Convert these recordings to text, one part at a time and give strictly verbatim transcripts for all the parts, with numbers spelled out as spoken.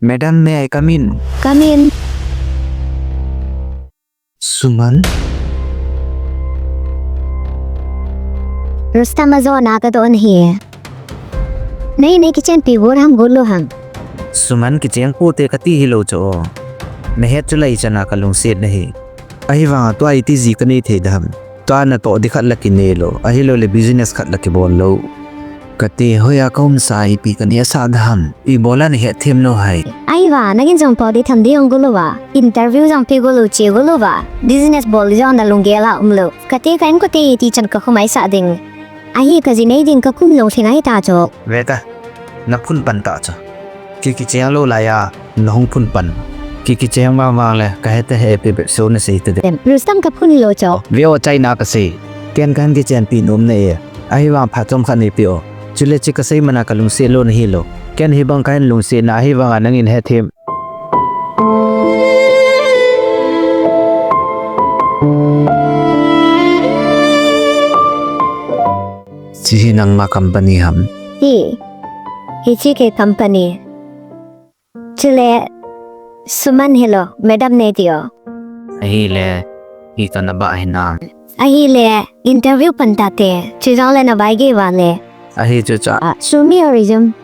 Madam, may I come in? Come in. Suman? Rustam, ajo na ka don hi. Nei, nei kichenpi bol ham, bol lou ham. Suman, kicheng poute kati hilou chu. Nahet chu lai chana kalungset nahi. Ahivanga tua iti ji kanei thei dem. Tua natoh di khat la kinei lou. Ahilouleh business khat la kibol lou. Kati, hoiya kaumsa, ipi kanei sah dem. Ibola nahet them lou ham. Ahivanga nangin jong po di tham di jong go lou va. Interview jong pe go lou, che go lou va. Business bol di jong nalunggel a um lou. Kati, ka in kote iti chan kakhum ahi sah ding. Ahi, kaji nei ding kakhum lou thei ngai ta chu. Ve ta. Naphun pan ta chu. Kei kicheng lou laiya nahung phun pan. Kei kicheng vang vang le, kahet e, ipi bep so nasei ta dem. Rustam, kaphun lou chu. Ve o, achaina kasei. Ken kahin kichenpi nom nai e. Ahivang phat chomkhat neipe o. Chule hiche kasei mana kalungset lou nahi lou. Ken hibang kahin lungset na ahivanga nangin hethem. Hiche hi nangma company ham? Hi. Hiche kei company. Chule, Suman hilou, madam nei ti o. Ahile, hi ka naba hinam? Ahile, interview pan tate, chujongle nabai gei vale. Ahi chu cha. Ah, show me your resume.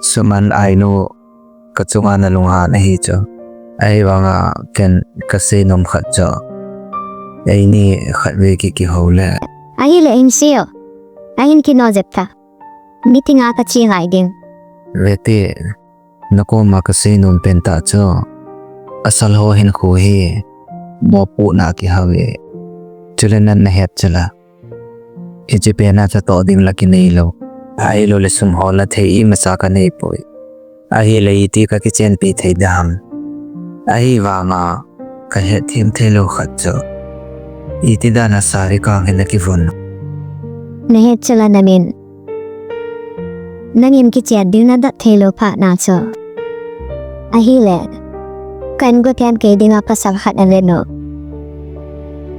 Suman, I know. Kachunga nalunghan ahi chu. Ahivanga ken kasei nom khat chu. Eini khatvei kiki hou le. Ahile hin sei o. Ahin kino jep ta. Meeting a kache ngai ding. Ve te, nakoma kasei nom pen ta chu. Asal ho hin khu hi. Mopohna kihave. Chule nang nahet chula. Hiche pena katoh ding la kinei lou. Ahilouleh sum holna thei imacha kanei poi. Ahile iti kakichenpi thei dem. Ahivanga kahet them thei lou khat chu. Iti dana sari kang hi nakivon. Nahet chula namin. Nangin kichen ding nadat thei lou phat na chu. Ahile. Kan go ten kei dinga pasal khat alen o.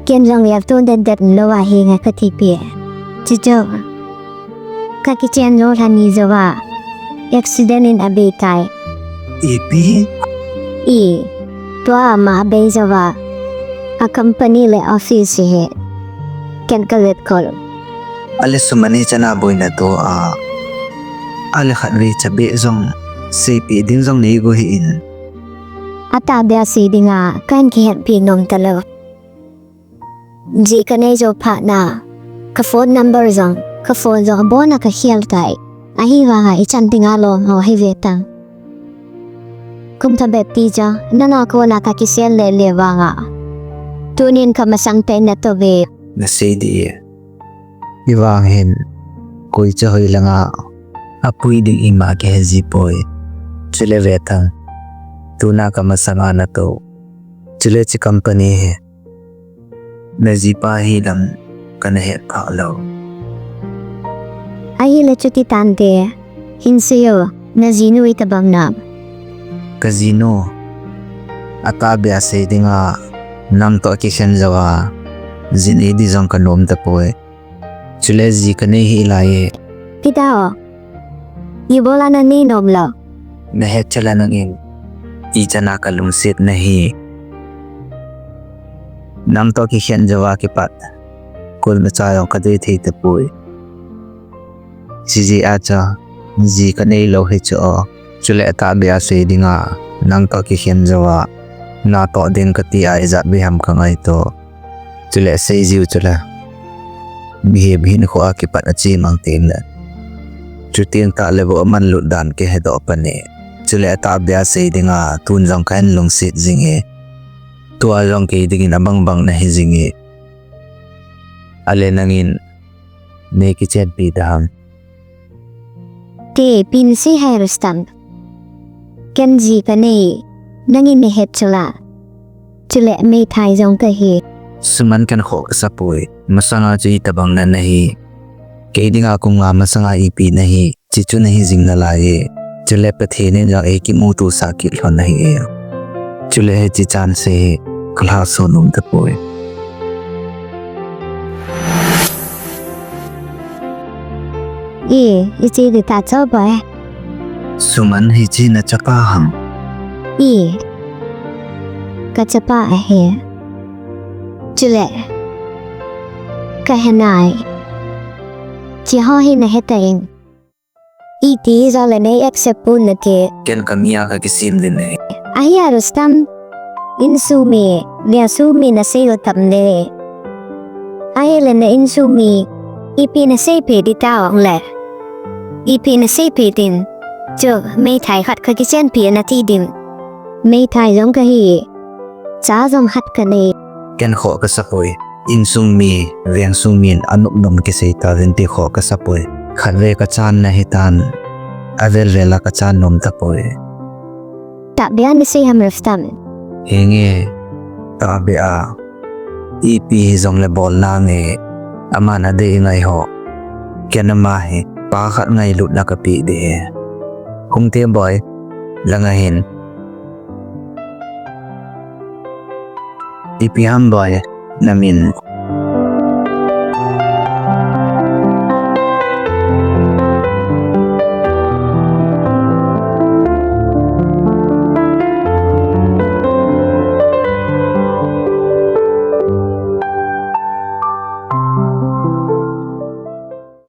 Ken jong yal tun den den lou ahi nga kati pi. Chuchu. Kakichen lou lhani jouva. Accident in abei tai. Ipi? I. Tua ama abei jouva. A company le office hi. Ken ka let call. Ale Suman, hichana boina toh a. Ale khatvei chabeh jong. Seipeh ding jong nei go hih in. Atahbeh a sei dinga, kahin kihetpi nom talou. Ji kanei jou phat na. Ka phone number jong, ka phone jong abona kakhel tai. Ahivanga ichan dinga lom ho hi ve tang. Kum thah bep ti jong, nanga kona kakisel le le vanga. Tunin kamasang tah in natoh ve. Nasei di e. Hivang hin, koi cha hoi langa, apui ding ima kihe ji poi. Chule ve tang. Tuna kamasanga natoh. Chule hiche company hi. Najipa hi lam kana het phah lou. Ahile chuti tante, hin sei o, najinu itobang nam? Kajinu, atahbeh a sei dinga, nang toh kikhen jouva, ji nei di jong kanom tapoi. Chule ji kanei hih lai e. Pita o. Ibola nanei nom lou? Nahet chula nangin. Ichana kalungset nahi. Nang toh kikhen jouva kipat. Kol macha jong kadei thei tapoi. Hijeh a chu, ji kanei lou hi chu o. Chule atahbeh a sei dinga, nang toh kikhen jouva, natoh ding kati a ijat vei ham kangaito. Chule sei jiu chule. Mihem hinkho a kipat a chemang teng le. Chuteng tah le bou amanlut dan kihedoh pan e. Chule atahbeh a sei dinga, tun jong kahin lungset jing e. Tua jong kei dingin abang bang nahi jing e. Ale nangin, nei kichenpi dem. Te, ipi nasei ham Rustam. Ken ji kanei, nangin nahet chula. Chule meithai jong kahi. Suman, ken khoh kasa poi, masanga chu itobang na nahi. Kei dinga kum nga masanga ipi nahi, chuchu nahi jing nalai e. Chule Pathen in jong eikimuto sah kit lhon ahi e. Chule hiche chance hi, kalhahsam nom tapoi. I, ichi di ta cho boy. Suman hichi nachapa ham? I, kachapa ahi. Chule, kahenai. Chiho hi nahetan. Iti jongle nei accept pon nate. Ken kamia kakisem ding ahi. Ahia Rustam. Insung mi, veng sung mi nasei u tam ne. Ahile na insung mi, ipi nasei peh ding taongle. Ipi nasei peh ding. Chu, meithai khat kakichenpi nati ding. Meithai jong kahi. Cha jong khat kanei. Ken khoh kasapoi. Insung mi, veng sung min anop nom kisei tauvin ti khoh kasapoi. Khatvei kachan nahitan. Avel vel a kachan nom tapoi. Tahbeh a nasei ham Rustam? Henge, tahbeh a. Ipi hijongle bol nange. Aman adei ngai ho. Ken ama hi, pa khat ngailutna kapeh ding ahi. Hungte boy, langa hin. Ipi ham boy, namin.